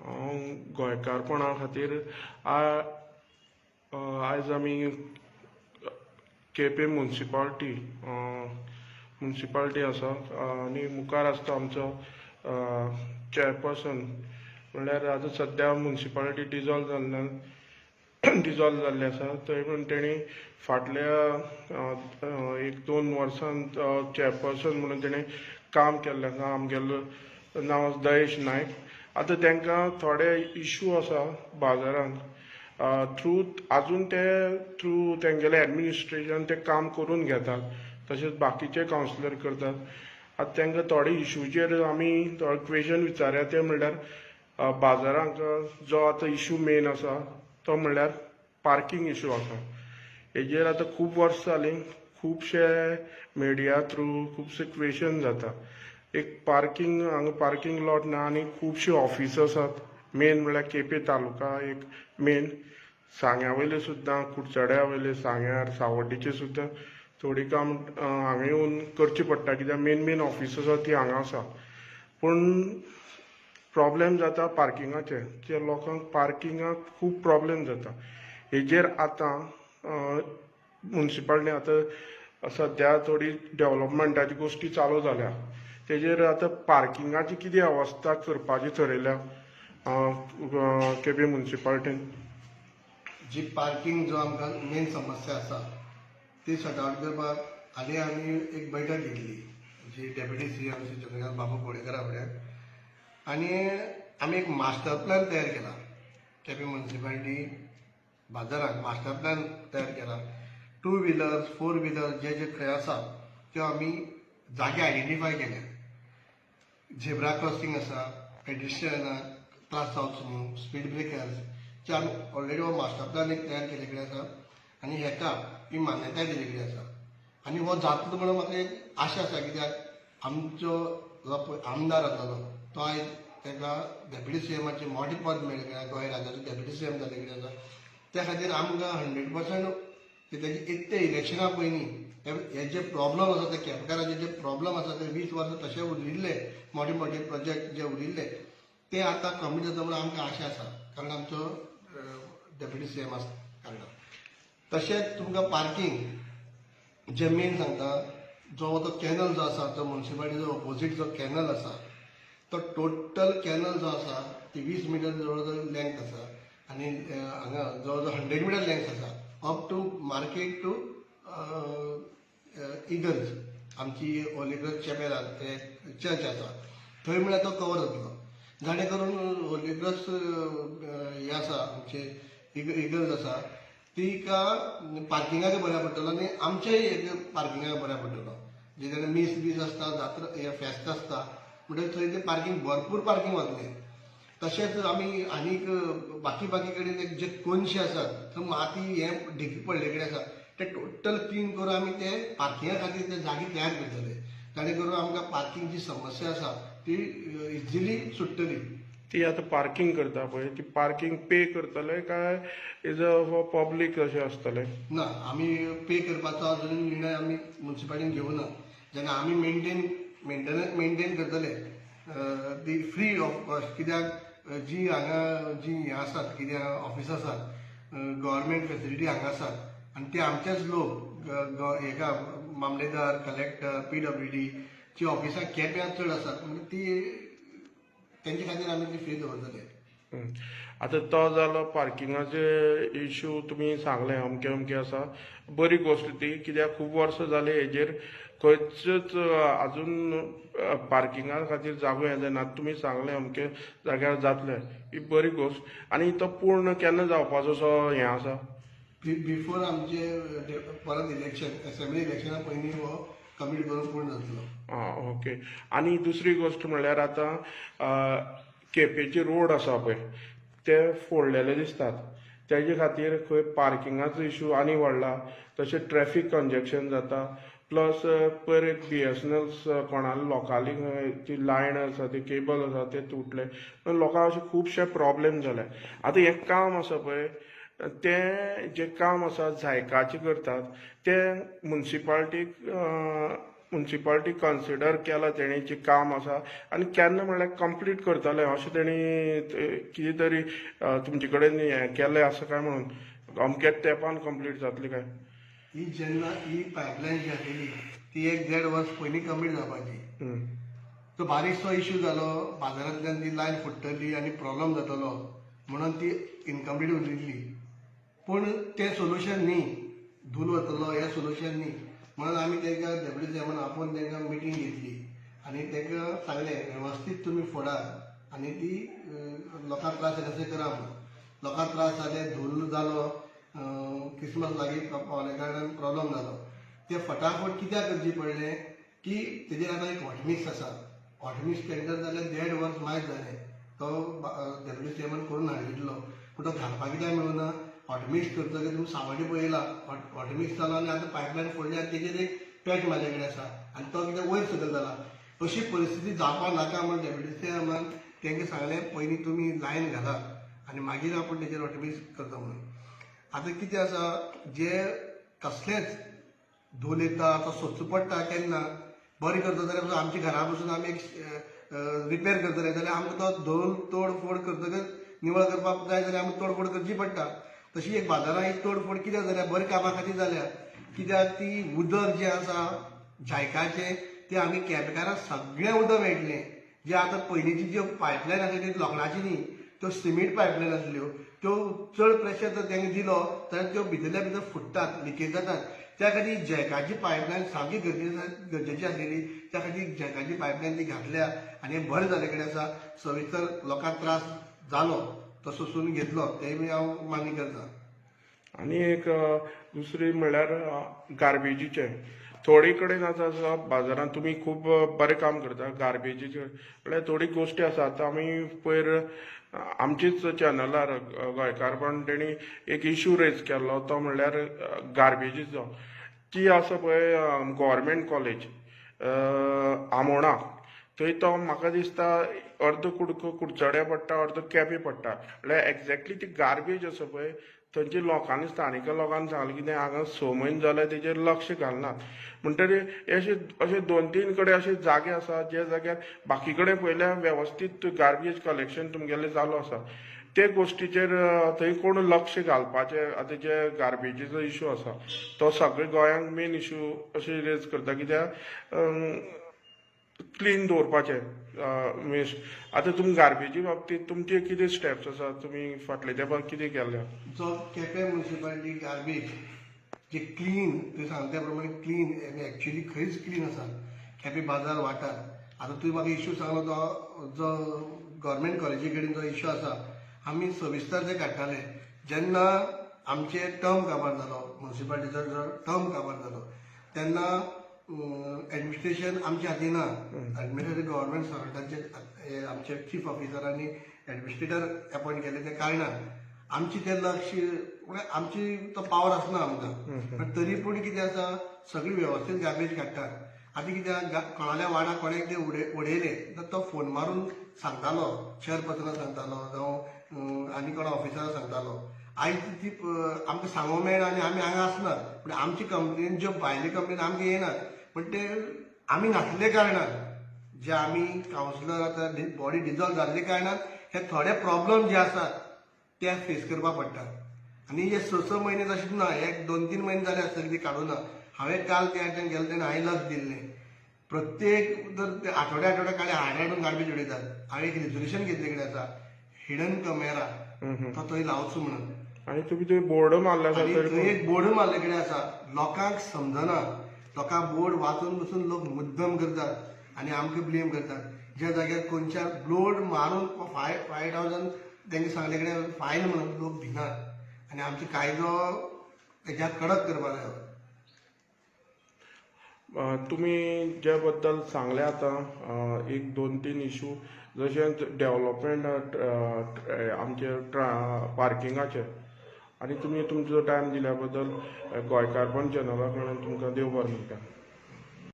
गोंयकारपणा खातीर आयज आमी केपें मुन्सिपाल्टी आसा आनी मुखार आसता आमचो चॅरपर्सन. म्हणल्यार आतां सद्या मुन्सिपाल्टी डिजॉल्व जाल्ली आसा. थंय पूण तेणी फाटल्या एक दोन वर्सांत चॅरपर्सन म्हणून तेणें काम केल्लें आसा. आमगेलो नांव आसा दयेश नायक. आतां तांकां थोडे इशू आसा बाजारांत थ्रू, आजून ते थ्रू तेंगेलें एडमिनिस्ट्रेशन ते काम करून घेतात, तशेंच बाकीचे कावन्सिलर करतात. आतां तांकां थोडे इशूचेर आमी थोडे क्वेशन विचारया. ते म्हणल्यार बाजारांक जो आतां इशू मेन आसा तो म्हणल्यार पार्कींग इशू आसा. हेजेर आतां खूब वर्सां जालीं, खुबशे मिडिया थ्रू खुबशे क्वेशन जाता. एक पार्कींग, हांगा पार्कींग लॉट ना आनी खुबशी ऑफिसां आसात. मेन म्हणल्यार केपें तालुका एक मेन, सांग्या वयले सुद्दां, कुडचड्या वयले, सांग्यार, सावड्डेचे सुद्दां थोडी काम हांगा येवन करची पडटा, कित्याक मेन मेन ऑफिस आसा ती हांगा आसा. पूण प्रॉब्लेम जाता पार्किंगाचे. ते लोकांक पार्किंगाक खूब प्रॉब्लेम जाता. हेजेर आतां मुन्सिपाल्टी आतां सद्या थोडी डेवलपमेंटाची गोश्टी चालू जाल्या, तेजेर आतां पार्किंगाची कितें अवस्था करपाची थरयल्या केपें मुन्सिपाल्टीन? जी पार्किंग जो आमकां मेन समस्या आसा ती सॉर्ट आवट करपाक हालीं आमी एक बैठक घेतली जी डेप्युटी सीएम श्री चंद्रकांत बाबू बोडेकरा कडेन आनी आमी एक मास्टर प्लॅन तयार केला. केपें मुन्सिपालिटी बाजाराक मास्टर प्लॅन तयार केला. टू व्हिलर्स, फोर व्हिलर जे जे खंय आसा त्यो आमी जागे आयडेंटिफाय केल्या. झेब्रा क्रॉसिंग आसा, पेडिस्ट्रियनाक त्रास जावचो न्हू, स्पीड ब्रेकर्स जे आमी ऑलरेडी हो मास्टर प्लॅन एक तयार केल्ले कडेन आसा आनी हेका ही मान्यताय दिल्ली कडेन आसा आनी हो जातलो म्हणून म्हाका एक आशा आसा, कित्याक आमचो जो पळय आमदार आसलेलो तो आयज ताका डेप्युटी सीएमाचें मोठें पद मेळ्ळें, गोंय राज्याचो डेप्युटी सीएम जाल्ले कडेन आसा. त्या खातीर आमकां 100% तेजी एक ते इलेक्शना पयलीं हे जे प्रॉब्लम आसा, ते केपेकारांचे जे प्रॉब्लम आसा, ते 20 वर्सां तशे उरिल्ले, मोठे मोठे प्रोजेक्ट जे उरिल्ले ते आतां कमी जाता म्हणून आमकां आशा आसा, कारण आमचो डेप्युटी सीएम आसा कारणान. तशेंच तुमकां पार्किंग जे मेन सांगता, जो तो कॅनल जो आसा, तो मुन्सिपालिटीचो ऑपोजीट जो कॅनल आसा, तो टोटल कॅनल जो आसा ती 20 मिटर जवळ जवळ लेंथ आसा आनी हांगा जवळ जवळ 100 मिटर लेंथ आसा, अप टू मार्केट टू इगर्ज, आमची होली क्रॉस चॅपेल चर्च आसा थंय म्हळ्यार तो कवर जातलो. जाणे करून होली क्रॉस हें आसा, आमचे इगर्ज आसा, तिका पार्किंगाक बऱ्या पडटलो आनी आमच्याय पार्किंगाक बऱ्या पडटलो. जे मीस बीस आसता, जात्रा हे फेस्त आसता म्हणटकीर थंय ते पार्किंग, भरपूर पार्किंग वतलें. तशेंच आमी आनीक बाकी बाकी कडेन जे कोनशे आसात, थंय माती हे ढिगी पडले कडेन आसा, ते टोटल क्लीन करून आमी ते पार्किंगा खातीर ते जागे तयार करतले, जाणे करून आमकां पार्किंगची समस्या आसा ती इजिली सुट्टली. ती आतां पार्किंग करता पळय, ती पार्किंग पे करतले काय is a for public अशें आसतलें? ना, आमी पे करपाचो अजून निर्णय आमी मुन्सिपालिटीन घेवना. जेन्ना आमी मेंटेनन्स मेंटेन करतले ती फ्री ऑफ कॉस्ट, कित्याक जी हांगा जी हें आसात, कित्याक ऑफिस आसात, गव्हर्मेंट फेसिलिटी हांगा आसात आनी ते आमचेच लोक, हेका मामलेदार, कलेक्टर, पीडब्ल्यूडी ची ऑफिसां केप्यां चड आसात, म्हणजे ती तेंचे खातीर आमी ती फ्री दवरतले. आतां तो जालो पार्किंगाचे इशू. तुमी सांगलें अमकें अमकें आसा, बरी गोश्ट ती, कित्याक खूब वर्सां जालीं हेजेर खंयच अजून पार्किंगा खातीर जागो हें जायना. तुमी सांगलें अमके जाग्यार जातलें, ही बरी गोश्ट. आनी तो पूर्ण केन्ना जावपाचो असो हें आसा? बिफोर आमचे परत इलेक्शन, असेंब्ली इलेक्शना पयलीं हो कम्प्लीट करून पूर्ण जातलो. आं, ओके. आनी दुसरी गोश्ट म्हणल्यार आतां केपेंचे रोड आसा पळय, ते फोडलेले दिसतात. तेजे खातीर खंय पार्किंगाचो इशू आनी वाडला, तशें ट्रॅफीक कंजेक्शन जाता. प्लस पयर एक बीएसएनएल कोणाले लोकांली ती लायन आसा, ती केबल आसा, ते तुटले. लोकांक अशे खुबशे प्रॉब्लेम जाले. आतां हें काम आसा पळय, तें जें काम आसा झायकाचें करतात, तें मुन्सिपाल्टीक मुन्सिपालिटी कन्सिडर केलां तेणी जें काम आसा आनी केन्ना म्हणल्यार कंप्लीट करतले अशें तेणी कितें तरी तुमचे कडेन हें केलें आसा काय म्हणून अमक्याच तेंपान कंप्लीट जातली काय? ही जेन्ना ही पायपलायन जी आसलेली ती एक देड वर्स पयलीं कंप्लीट जावपाची. तो बारीकसो इश्यू जालो, बाजारांतल्यान ती लायन फुट्टली आनी प्रॉब्लम जातलो म्हणून ती इनकम्प्लीट उरिल्ली. पूण तें सोल्युशन न्ही, धूल वतलो हें सोल्युशन न्ही म्हणून आमी तांकां डेप्युटी चेअरमॅन आपोवन तांकां मिटींग घेतली आनी तांकां सांगलें वेवस्थीत तुमी फोडात आनी ती लोकांक त्रास जाता तशें करा म्हणून. लोकांक त्रास जाले, धूल जालो, क्रिसमस लागीं पावल्या कारणान प्रॉब्लम जालो. ते फटाफट कित्याक करची पडलें की तेजेर आतां एक हॉटमिक्स आसा. हॉटमिक्स टेंडर जाल्यार देड वर्स मायज जालें, तो डेप्युटी चेअरमॅन करून हाडिल्लो, पूण तो घालपाक कित्याक मेळूना. हॉटमिक्स करतकीर तुमी सावड्डें पळयला, हॉटमिक्स जालो आनी आतां पायपलायन फोडली आनी तेजेर एक पॅच म्हाजे कडेन आसा आनी तो कितें वयर सकयल जाला. अशी परिस्थिती जावपाक नाका म्हूण डेप्युटी चेअरमॅन तांकां सांगलें पयलीं तुमी लायन घालात आनी मागीर आपूण तेजेर हॉटमिक्स करता म्हणून. आतां कितें आसा, जे कसलेच धूल येता तो सोदचो पडटा केन्ना बरें करता जाल्यार पसून आमच्या घरा पसून आमी एक रिपेर करतले जाल्यार आमकां तो धूल तोडफोड करतकच निवळ करपाक जाय जाल्यार आमकां तोडफोड करची पडटा. तशी एक बाजारांत एक तोडफोड कित्याक जाल्या, बऱ्या कामा खातीर जाल्या. कित्याक ती उदक जें आसा जायकाचें तें आमी केपेकारांक सगळें उदक मेळटलें. जे आतां पयलींची ज्यो पायपलायन आसली ती लोखणाची न्ही, त्यो सिमेंट पायपलायन आसल्यो. त्यो चड प्रेशर जर तांकां दिलो जाल्यार त्यो भितरल्या भितर फुट्टात, लिकेज जातात. त्या खातीर जॅकाची पायपलायन सामकी गरजेची आसलेली. त्या खातीर जॅकाची पायपलायन ती घातल्या आनी हें बरें जाल्ले कडेन आसा. सविस्तर लोकांक त्रास जालो तो सोंसून घेतलो, तेंय बी हांव मान्य करता. आनी एक दुसरी म्हणल्यार गार्बेजीचे थोडे कडेन आतां आसा बाजारांत तुमी खूब बरें काम करता गार्बेजीचे, म्हणल्यार थोडी गोश्टी आसा. आतां आमी पयर आमचीच चॅनलार गोंयकारपण तेणी एक इशू रेज केल्लो, तो म्हणल्यार गार्बेजीचो. ती आसा पळय गव्हर्मेंट कॉलेज आमोणा, थंय तो म्हाका दिसता अर्द कुडको कुडचड्या पडटा, अर्द केपें पडटा. म्हणल्यार एग्जॅक्टली ती गार्बेज आसा पळय थंयच्या लोकांनी, स्थानीक लोकांनी सांगलें कितें हांगा 6 म्हयने जाले तेजेर लक्ष घालनात. म्हणटरीर अशे अशे 2-3 कडेन अशे जागे आसा जे जाग्यार बाकी कडेन पळयल्यार वेवस्थीत गार्बेज कलेक्शन तुमगेलें चालू आसा. ते गोश्टीचेर थंय कोण लक्ष घालपाचें? आतां जे गार्बेजीचो इशू आसा तो सगळे गोंयांक मेन इशू अशें रेज करता, कित्याक क्लीन दवरपाचें मिन्स आतां तुमी गार्बेजी बाबतींत तुमचे कितें स्टेप्स आसा, तुमी फाटले तेंपार कितें केल्लें? जो केपें मुन्सिपालिटी गार्बेज जे क्लीन तुवें सांगता त्या प्रमाणे क्लीन एक्चुअली खंयच क्लीन आसा केपें बाजार वाठार. आतां तुवें म्हाका इशू सांगलो तो जो गव्हर्मेंट कॉलेजी कडेन जो इशू आसा, आमी सविस्तर ते काडटाले. जेन्ना आमचे टर्म काबार जालो, मुन्सिपालिटीचो जो टर्म काबार जालो तेन्ना एडमिनिस्ट्रेशन आमच्या हाती ना. एडमिनिस्ट्रेशन गव्हर्मेंट सर्वंटाचे, आमचे चीफ ऑफिसरांनी एडमिनिस्ट्रेटर अपॉयंट केले. त्या कारणान आमची ते लक्ष, म्हळ्यार आमची तो पावर आसना आमकां. पण तरी पूण कितें आसा, सगळी वेवस्थीत गार्बेज काडटात. आतां कितें, कोणाल्या वाड्यार कोणाक ते उडयले तर तो फोन मारून सांगतालो, चेअरपर्सनाक सांगतालो जावं आनी कोणा ऑफिसराक सांगतालो. आयज ती आमकां सांगूंक मेळना आनी आमी हांगा आसनात, पूण आमची कंप्लेन ज्यो भायली कंप्लेन आमकां येनात, पण ते आमी नासले कारणान, जे आमी कावन्सिलर आतां बॉडी डिजॉल्व जाल्ले कारणान हे थोडे प्रॉब्लम जे आसात ते फेस करपाक पडटात. आनी हे 6-6 म्हयने तशेंच ना, एक 2-3 म्हयने जाले आसतले ती काडूं ना. हांवें काल त्या गेलें तेन्ना हांवें लक्ष दिल्लें, प्रत्येक जर ते आठवड्या आठवड्या काडे हाड हाडून गार्बेज उडयतात. हांवें एक रेजोल्युशन घेतले कडेन आसा, हिडन कॅमेरा तो थंय लावचो म्हणून. आनी तुमी थंय बोर्ड मारले आसा आनी तरी थंय एक बोर्ड मारले कडेन आसा. लोकांक समजना, लोकांक बोर्ड वाचून बसून लोक मुद्दम करतात आनी आमकां ब्लेम करतात. ज्या जाग्यार खंयच्या बोर्ड मारून 5,000 तेंका सांगले कडेन फायन म्हणून लोक भिनात आनी आमचो कायदो तेज्या कडक करपाक जायो. तुमी ज्या बद्दल सांगले आतां एक 2-3 इशू, जशें डेवलपमेंट आमचे पार्किंगाचे, आनी तुमी तुमचो टायम दिल्या बद्दल गोंयकारपण चॅनला कडल्यान तुमकां देव बरें म्हणटा.